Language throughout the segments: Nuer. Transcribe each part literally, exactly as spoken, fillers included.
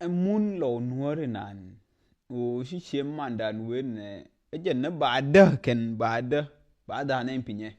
Ɛ mun Lɔw Nuäär inan ɣöö ci Ciem Mandan wee nɛ ɛ jɛn ni ba däk kɛn ba däk ba däk nɛ pinyɛ.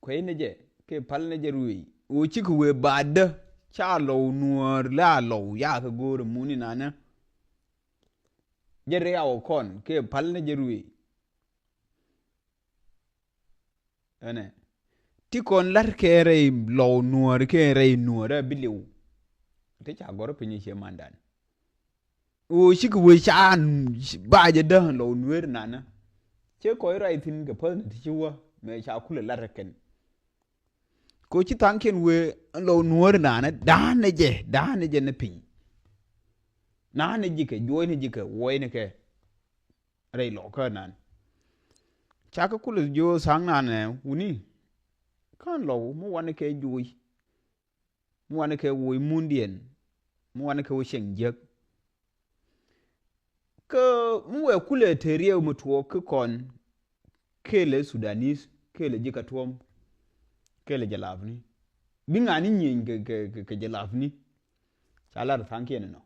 Kuey ni jɛ kɛ pal ni jɛ ruëëc ɣöö cikɛ wee ba däk ca Lɔw Nuäär la Lɔw yakɛ go̱o̱r ɛ mun inanä. Jɛ riaw kɔn kɛ pal ni jɛ ruëëc. Ɛnɛ ti kɔn lar kɛ rɛy Lɔw Nuäär kɛ rɛy Nuäär a bi liw. Ti ca gɔr piny Ciem Mandan ɣöö cikɛ wee ca ba jɛ däk Lɔw Nuäär nanä. Cɛ kɔc ruac thi̱n kɛ päth ni ti ci wä mɛ ca kulɛ lar kɛn. Kɛ ɣöö ci tha̱a̱ŋkiɛn wee Lɔw Nuäär nanä da̱a̱n ni jɛ da̱a̱n ni jɛ ni piny. Na̱a̱n ni ji̱kɛ juɔc ni ji̱kɛ wuɔc ni kɛ. Rɛy Lɔw kä nan. Cakɛ kulɛ jiö tha̱a̱ŋ nanɛ wuni. Kän Lɔw mi wanɛ kɛ juɔc. Mi wanɛ kɛ wuɔc mundiɛn. Mi wanɛ kɛ wä cieŋ jiäk. Kä mi wɛ kulɛ te riɛw mi tuɔɔk kä kɔn. Kelɛ Sudanese kelɛ ji̱ kɛ tuɔ̱m. Kelɛ jɛ lapni bi ŋa̱ni nyieny kɛ kɛ kɛ jɛ lapni. Ca lar tha̱a̱ŋkiɛn inɔ.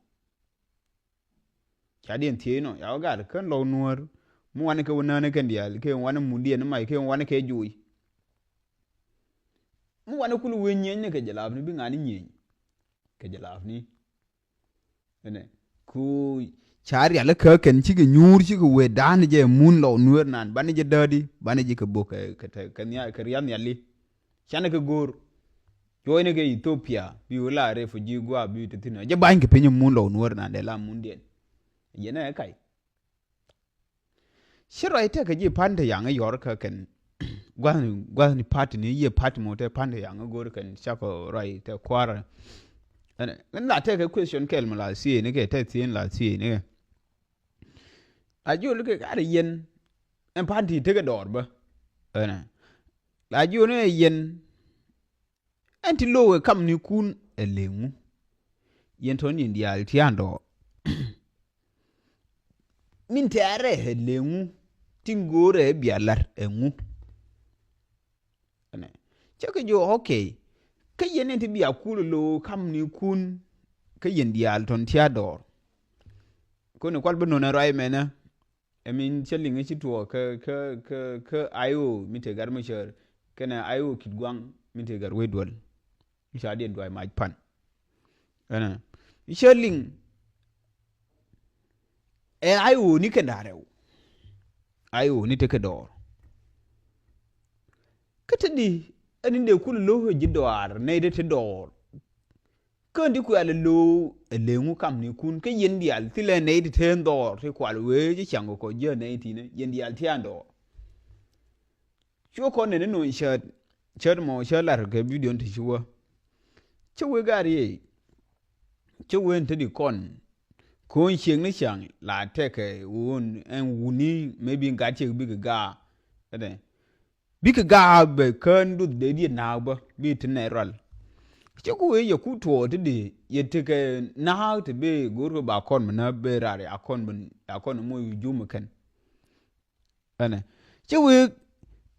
Ca diɛn thiec nɔ ya wä gat kän Lɔw Nuäär. Mi wanɛ kɛ wä nään kɛn diaal kɛ wanɛ mundiɛn ni mac kɛ wanɛ kɛ juɔc. Mi wanɛ kul wee nyieny ni kɛ jɛ lapni bi ŋa̱ni nyieny. Kɛ jɛ lapni. Ɛnɛ ku ca rial kä kɛn cikɛ nyuur cikɛ wee da̱a̱n jɛ mun Lɔw Nuäär nan banɛ jɛ däädi banɛ jɛ kɛ bok kɛ kɛ rial nhiali. Canɛ kɛ go̱o̱r. Cuɔcnɛ kɛ Ethiopia bi wä la refugee gua̱a̱ bi te thi̱n jɛ ba̱ny kɛ piny mun Lɔw Nuäär nan dee la mundiɛn. Yɛn ɛ kac. Ci ruac tekɛ ji̱ pa̱n te yaŋ i̱ yɔr kä kɛn gua̱thni gua̱thni party ni yiëë party mɔ te pa̱n te yaŋ i̱ go̱o̱r kɛn cakɔ ruac te kua̱r. Ɛn la tekɛ question kɛl mi la thiee ni kɛ te thiee ni la thiee ni kɛ. La jiöl kɛ gat yɛn ɛn pa̱n ti tekɛ dɔɔr bä. Ɛn la jiöl ni yɛn. Ɛn ti lo̱wɛ kamnikun ɛ leŋu. Yɛn tɔ̱ ni diaal ti andɔɔ. Min tɛ̈rɛ ɛ leŋu tin go̱o̱rɛ ɛ bia lar ɛ ŋu. Cä kɛ jiɔ okay. Kä yɛn ɛn ti bia kul lo̱w kamnikun kä yɛn diaal tɔ̱n ti andɔɔ. Kɔn ɛ kual bi nɔnɛ ruac mɛnä. Ɛ min cä liŋ ci tuɔɔk kä kä kä kä I O mi te gat mi cär kɛnɛ I O kit guaŋ mi te gat wec duɔl. Mi ca diɛn duay mac pan. Ɛnɛ mi cä liŋ. Ɛ I O ni kɛn da̱a̱ rɛw. I O ni tekɛ dɔɔr. Kä te di ɛn in dee kul lo̱k ji̱ dɔaar nɛy de te dɔɔr. Kään ti kuɛl ɛ lo̱o̱ ɛ leŋu kamnikun kä yɛn diaal thilɛ nɛy ti te dhɔɔr ti kual wee ci ciaŋ kɔ jiä nɛy tinä yɛn diaal ti an dɔɔr. Cuɛ kɔn nɛn ni no̱o̱ŋ cäät cäät mɔ cä lar kɛ bidion ti ci wä. Cä wee gar yee cä wee ni te di kɔn. Ko̱o̱ŋ ciëŋ ni ciaŋ la tɛkɛ wun ɛn wuni maybe gat ciek bikɛ gaa. Ɛnɛ bikɛ gaak bɛ kään duth dee diet naak bä bi ti nɛ rual. Cä ku wee yɛ ku tuɔɔk ti dee yɛ tekɛ naak ti bi go̱o̱r kɛ ba kɔn mi nä bi rar ya kɔn mi ya kɔn mi moc wi̱i̱ jum mi kɛn. Ɛnɛ cä wee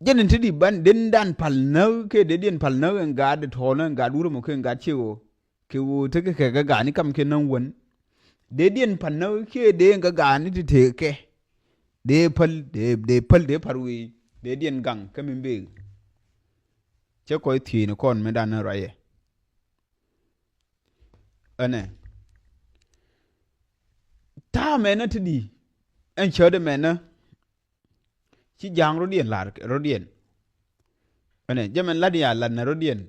jɛn in ti di ban den dan pal näk kɛ dee diɛn pal näk ɛn gaat di tɔɔnä ɛn gaat wurɛ mɔ kɛ ɛn gaat ciek ɣöö. Kɛ ɣöö tekɛ kɛ kɛ gaani kam kɛ näŋ wän. Dee diɛn pa̱n näk kiɛ dee kɛ gaani ti tëëkɛ. Dee päl dee dee päl dee pa̱r wee dee diɛn gaŋ kä min beek. Cä kɔc thiëëni kɔn mi dan ni ruacɛ. Ɛnɛ ta̱a̱ mɛnä ti di ɛn cäät ɛmɛnä. Ci ja̱a̱ŋ rɔ̱diɛn la̱r rɔ̱diɛn. Ɛnɛ jɛ mɛn la̱t ya la̱t nɛ rɔ̱diɛn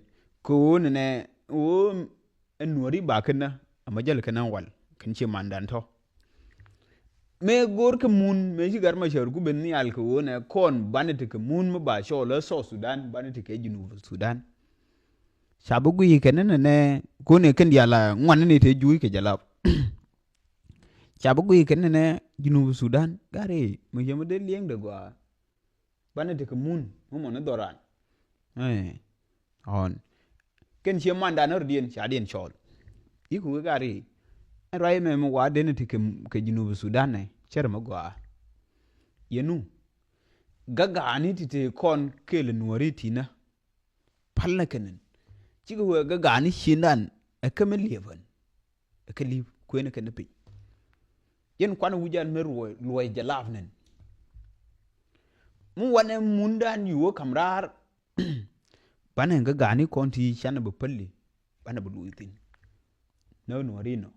kɛ ɣöö nɛnɛ ɣöö ɛn nuɔ̱ri ba kɛn nä. Ɛmɛ jäl kɛn ɛn wal kɛn ci mandan tɔ̱. Mëë go̱o̱r kɛ mun mëë ci gat ma cäär ku ben nhial kɛ ɣöö nɛ kɔn banɛ ti kɛ mun mi ba cɔɔl ɛ South Sudan banɛ ti kɛ Junub Sudan. Ca bi guiy kɛn nɛnɛ kɔn ɛ kɛn diaal a ŋuan ni te juuc kɛ jɛ lap. Ca bi guiy kɛn nɛnɛ Junub Sudan gari mi yɛm dee liɛŋdɛ gɔaa. Banɛ tekɛ mun mi mɔ ni dhɔran. Ɛ ɣɔn kɛn cie mandan ni rɔ̱diɛn ca diɛn cɔɔl. Iku wek gari ɛn ruac mɛ mi wa den tekɛ kɛ Junub Sudan nɛ cɛr mi gɔaa. Yɛnu gagaani ti te kɔn kɛɛl nuɔ̱ri tinä. Pal nɛ kɛn ɛn cikɛ wee gagaani cindan ɛ kä mi liɛp ɛn. Kä li̱w kuënɛ kɛn piny. Yɛn kuan wi̱c an mi luɔc jɛ lap nɛn. Mi wanɛ mundan yu wä kam raar. Banɛ kä ga̱a̱ni kɔn ti canɛ bi päli. Banɛ bi luɔc thi̱n. Nä nuɔri nɔ.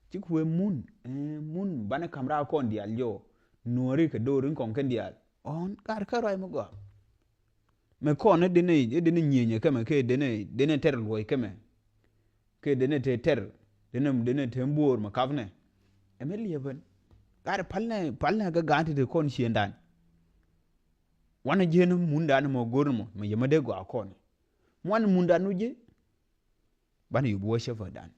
Cik wee mun, eh, mun banɛ kam raar kɔn diaal jɔ. Nuɔri kɛ do̱r in kɔn kɛn diaal. Ɔn kar kä ruac mi gɔaa. Mɛ kɔn ni denɛ, denɛ nyieenyɛ kɛmɛ, kɛ denɛ, denɛ tɛr luɔc kɛmɛ. Kɛ denɛ te tɛr, denɛ, denɛ te buɔɔr mɛ kapnɛ. Ɛmɛ liɛpɛn. Kar palnɛ, palnɛ kä ga̱a̱n ti te kɔn ciëndan. Wanɛ jiɛn mundan mɔ go̱r mɔ, mɛ yɛ mɛ dee gɔaa kɔn. Muan mundan wä jiɛ. Banɛ yup wä cɛ fädan.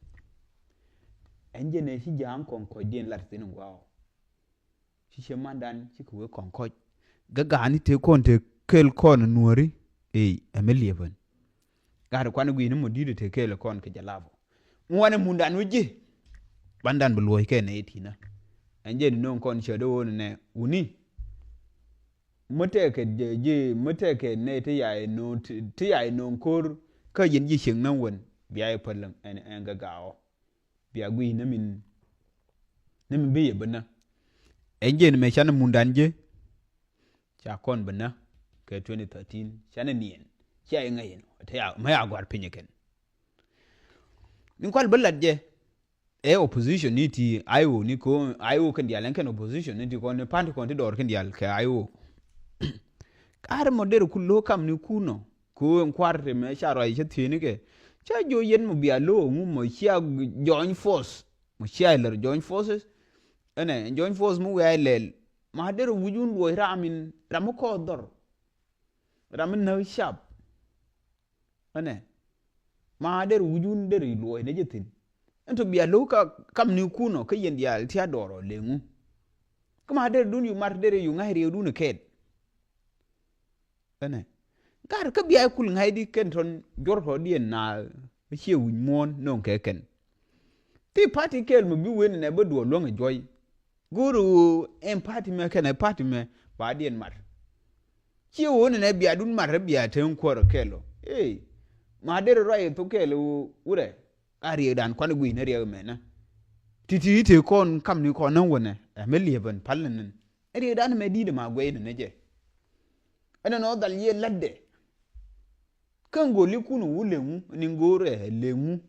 Ɛn jɛn ɛ ci ja̱a̱ŋ kɔn kɔcdiɛn lat thi̱n in gua̱a̱ ɔ. Ci cɛ mandan ci kɛ wee kɔn kɔc. Gɛ ga̱a̱ni te kɔn te kel kɔn nuɔ̱ri. Ey, ɛmɛ liɛpɛn. Ga̱a̱ri kuan gui̱ni mɔ di̱i̱t te kel kɔn kɛ jɛ lapɔ. Ŋuanɛ mundan wä ji̱. Bandan bi luɔ̱c kɛ nɛ itinä. Ɛn jɛn no̱o̱ŋ kɔn cɛ dee wä nɛ wuni. Mi tɛkɛ ji̱, mi tɛkɛ nɛ ti yay no̱o̱ŋ, ti yay no̱o̱ŋ ko̱r. Kä yɛn ji̱ cieŋ näŋ wän. Bia yɛ päl ɛn, ɛn gɛ ga̱a̱ ɔ. Bia gui̱i̱ ni min, ni min bi yɛ bi nä. Ɛn jɛn mɛ canɛ mundan jɛ. Ca kɔn bi nä kɛ twenty thirteen canɛ niɛn. Cia iŋä yɛn te ya mɛ ya gua̱r piny kɛn. Ni kual bi lat jɛ. Ɛ opposition ni ti I O ni ko I O kɛn dial ɛn kɛn opposition ni ti kɔn ni party kɔn ti dɔɔr kɛn dial kɛ I O. Kar mɔ der ku lo̱ kam ni kunɔ. Ku ɛn kuar ti mɛ ca ruac cä thieni kɛ. Ca jo yɛn mɔ bia lo̱ ŋu mɔ cia join force. Mɔ cia ilɛr join forces. Ɛnɛ join force mɔ wia ilɛl. Ma der wi̱c wun luɔc ram in ram mi kɔɔth dhɔr. Ram mi näk cap. Ɛnɛ ma der wi̱c wun der iluɔc nɛ jɛ thi̱n. Ɛn tɔ bia lo̱ ka kam ni kunɔ kä yɛn diaal tia dɔɔrɔ leŋu. Kä ma der dun yu mar der yu ŋa̱c riewdun ikɛɛt. Ɛnɛ gar kä bia kul ŋa̱cdi kɛn tɔn juɔr tɔdiɛn na ciɛ wi̱c muɔ̱ɔ̱n nöŋ kɛ kɛn. Ti party kɛɛl mɛ bi wen nɛ bä duɔl luäŋ ɛ juɔy. Go̱o̱r ɣöö ɛn party mɛ kɛnɛ party mɛ ba diɛn mat. Ciɛ ɣöö nɛ nɛ bia dun mat rɛ bia te ŋ kuäär kɛɛl ɔ. Ee ma der ruac ɛ thok kɛɛl ɣöö wurɛ. A riɛkdan kuan gui̱n a riɛk mɛnä. Ti̱ti̱ te kɔn kam ni kɔn näŋ wänɛ ɛ mi liɛpɛn pal ni nɛn. Ɛ riɛkdan mɛ di̱i̱t ma guɛy ni nɛ jɛ. Ɛn nɔ dhal yɛ la̱tdɛ. Kä ŋo̱li kun wu leŋu ni ŋo̱rɛ leŋu.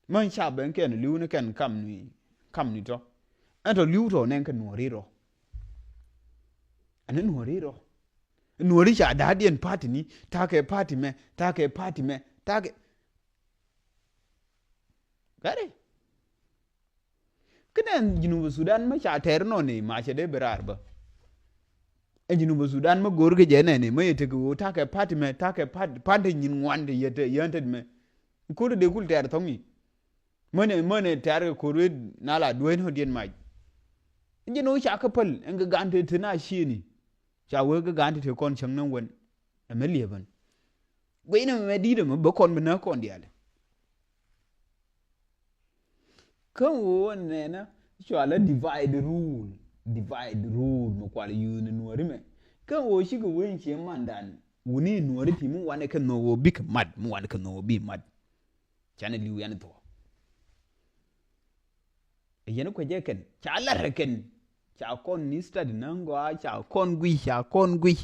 Män ca ben kɛn li̱w ni kɛn kam ni kam ni tɔ. Ɛn tɔ li̱w tɔ nɛn kɛ nuɔ̱ri rɔ. Ɛn nuɔ̱ri rɔ. Nuɔ̱ri ca da̱a̱diɛn party ni takɛ party mɛ takɛ party mɛ takɛ. Gari. Kä nɛn Junub Sudan mä ca tɛɛr nɔni ma cɛ dee bi raar bä. Ɛ Junub Sudan mä go̱o̱r kɛ jɛ nɛni mä yɛ tek ɣöö takɛ party mɛ takɛ party party nyin ŋuan ti yɛ te yɛn tet mɛ. Ko̱r dee kul tɛɛr thɔŋ i̱. Mänɛ mänɛ tɛɛr kɛ ko̱r wee na la duee ni ɣä diɛn mac. Jɛn ɣöö ca kä päl ɛn kɛ gan te te na ciëëni. Ca wee kɛ gan te te kɔn cäŋ ni wen. Ɛmɛ liɛpän. Guɛy ni mɛ di̱i̱t ɛmɛ bä kɔn bi näk kɔn diaal. Kä ɣöö nɛnä cua la divide rule, divide rule mɛ kual yuuni nuɔ̱ri mɛ. Kä ɣöö cikɛ wen cie mandan wuni nuɔ̱ri ti mi wanɛ kɛ nhɔk ɣöö bikɛ mat mi wanɛ kɛ nhɔk ɣöö bi mat. Canɛ li̱w yan thuɔ. Ɛ yɛn kuecɛ kɛn ca lar kɛn ca kɔn ni study na ŋɔa ca kɔn guic ca kɔn guic.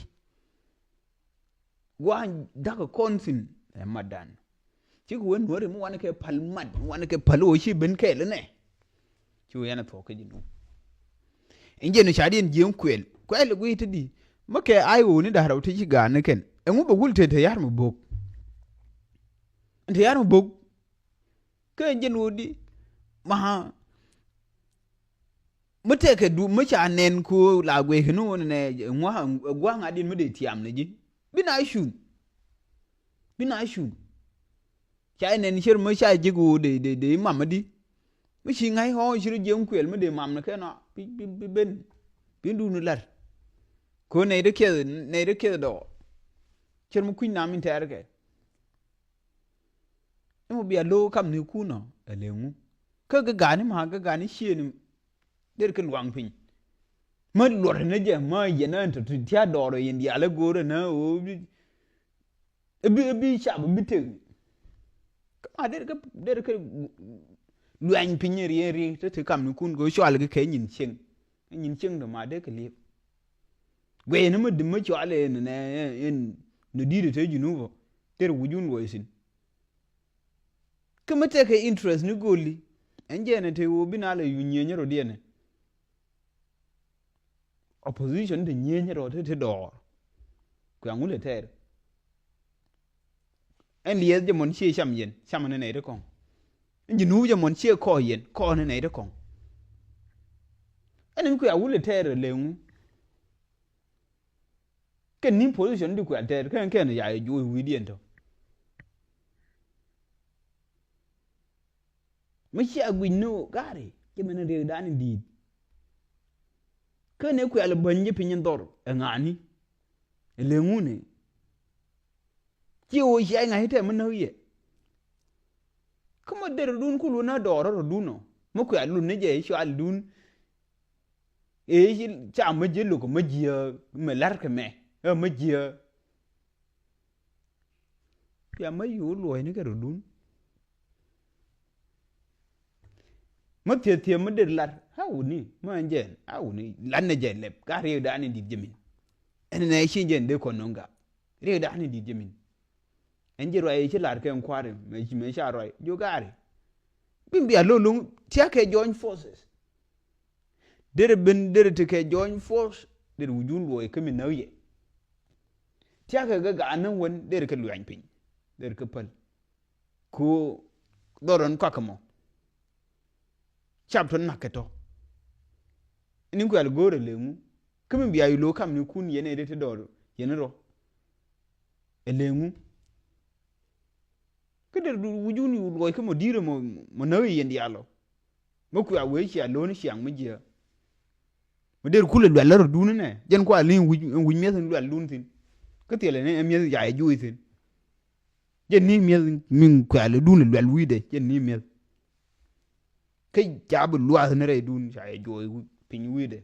Gua̱a̱ny da̱k kɔn thi̱n ɛ matdan. Cikɛ wen nuɔ̱ri mi wanɛ kɛ pal mat mi wanɛ kɛ pal ɣöö ci ben kɛɛl inɛ. Ci wee yɛn a thuɔ̱k kä ji̱ nu. In jɛn ca diɛn ji̱ ɛn kuɛl kuɛl i̱ gui̱i̱ ti di. Mi kɛ ay ɣöö ni da̱r rɛw ti ci ga̱a̱n ni kɛn ɛŋu bɛ wul te te ya̱r mi bo̱k. Te ya̱r mi bo̱k. Kä in jɛn ɣöö di ma mi tɛkɛ du mi ca nɛn ko la guɛc kɛ ni ɣöö nɛ ŋua̱ gua̱a̱ŋ a diɛn mi dee tiam ni ji̱. Bi na cun. Bi na cun. Ca nɛn cier mi ca ji̱k ɣöö dee dee dee mam mi di. Mi ci ŋa̱c ɣɔ̱ɔ̱ŋ ci rɔ jiɛŋ kuɛl mi dee mam ni kɛn ɔ bi bi bi ben. Bi dun lar. Ko nɛy dee kiɛth nɛy dee kiɛth dɔɔ. Cier mi kui̱ny nam in tɛɛr kɛ. Imɔ bia lo̱o̱ kam ni kun ɔ ɛ leŋu. Kä gɛ gani ma gɛ gani ciëëni. Der kɛ luaŋ piny. Mä luɔt ni jɛ mä yɛn ɛ tɔ ti tia dɔɔr yɛn diaal ɛ go̱o̱r ɛ nä ɣöö bi bi bi cap bi tek. Kä Ma der kä, der kä luany piny riɛn riɛn te te kam ni kun kɛ cual kɛ kɛ nyin cieŋ. Nyin cieŋ de ma der kɛ liep. Guɛy ni ma dim ma cual en nɛ en ni dit te Junub. Der wujun luɔy sin. Kä ma tekɛ interest ni goli. Ɛn jɛ ni te wo bin ala yu nyieny ro diɛn. Opposition te nyieny rɔ te te dɔɔr. Kuɛ ŋu lɛ tɛɛr. Ɛn liɛth jɛ mɔn ciɛ cam yɛn, cam ni nɛy te kɔŋ. Ɛn Junub jɛ mɔn ciɛ kɔɔ yɛn, kɔɔ ni nɛy te kɔŋ. Ɛn in kuɛ a wulɛ tɛɛr lɛ ŋu. Kɛn ni position di kuɛ a tɛɛr kɛn kɛn ya jɛ juuc wi̱i̱diɛn tɔ. Mi cia guic ni ɣöö gari cɛ mɛn riɛkdan in di̱i̱t. Kä ni kuɛl bäny ji̱ piny in dhɔr ɛ ŋa̱a̱ni. Ɛ lëŋuni. Ci ɣöö cia iŋa̱c itɛ mi näk yɛ. Kä mɔ der rɔ̱dun kul wä na dɔɔr rɔ̱dun ɔ mi kuɛl lun ni jɛ icual dun. Ëë ci ca mä jiɛ lok mä jiɛ mɛ la̱r kɛ mɛ ɛ mä jiɛ. Pia mä yo̱o̱ luɔ̱ɔ̱cni kɛ rɔ̱dun. Mä thieth thieth mä der lar a wuni mä ɛn jɛn a wuni lar nɛ jɛ lɛp ka riɛkdan in di̱t jɛ min. Ɛn nɛ ci jɛn dee kɔn no̱ŋ gak riɛkdan in di̱t jɛ min. Ɛn ji̱ ruac ci lar kɛ ɛn kua̱ri mɛ ca ruac jiök gari. Bin bia lo̱ŋ lo̱ŋ tiakɛ join forces. Derɛ ben derɛ tekɛ join force derɛ wujun luɔc kä mi näk yɛ. Tiakɛ gɛ ga̱a̱ näk wän derɛ kɛ luany piny derɛ kɛ päl. Ku dhɔrɔn kɔakɛ mɔ. Cap tɔ nak kɛ tɔ. Ni kuɛl go̱o̱rɛ leŋu kä mi bia yi lo̱o̱ kam ni kun yɛn ɛ ri ti dɔɔr yɛn rɔ. Ɛ leŋu. Kä der du wujun yu luɔc kä mɔ di̱i̱rɛ mɔ näk yɛn diaal ɔ. Mä kuɛ a wee cia lo̱o̱n ciaŋ mä jiääk. Mä der kulɛ luɛl lä rɔ duun nɛ jɛn kua li̱i̱ŋ wi̱c wi̱c mi̱eth in luɛl duun thi̱n. Kä thiɛlɛ ni ɛ mi̱eth ca yɛ juuc thi̱n. Jɛn ni mi̱eth min kuɛ a lɛ duun luɛl wi̱i̱dɛ jɛn ni mi̱eth. Kä ca bi luath ni rɛy duun ca yɛ juuc piny wi̱i̱dɛ.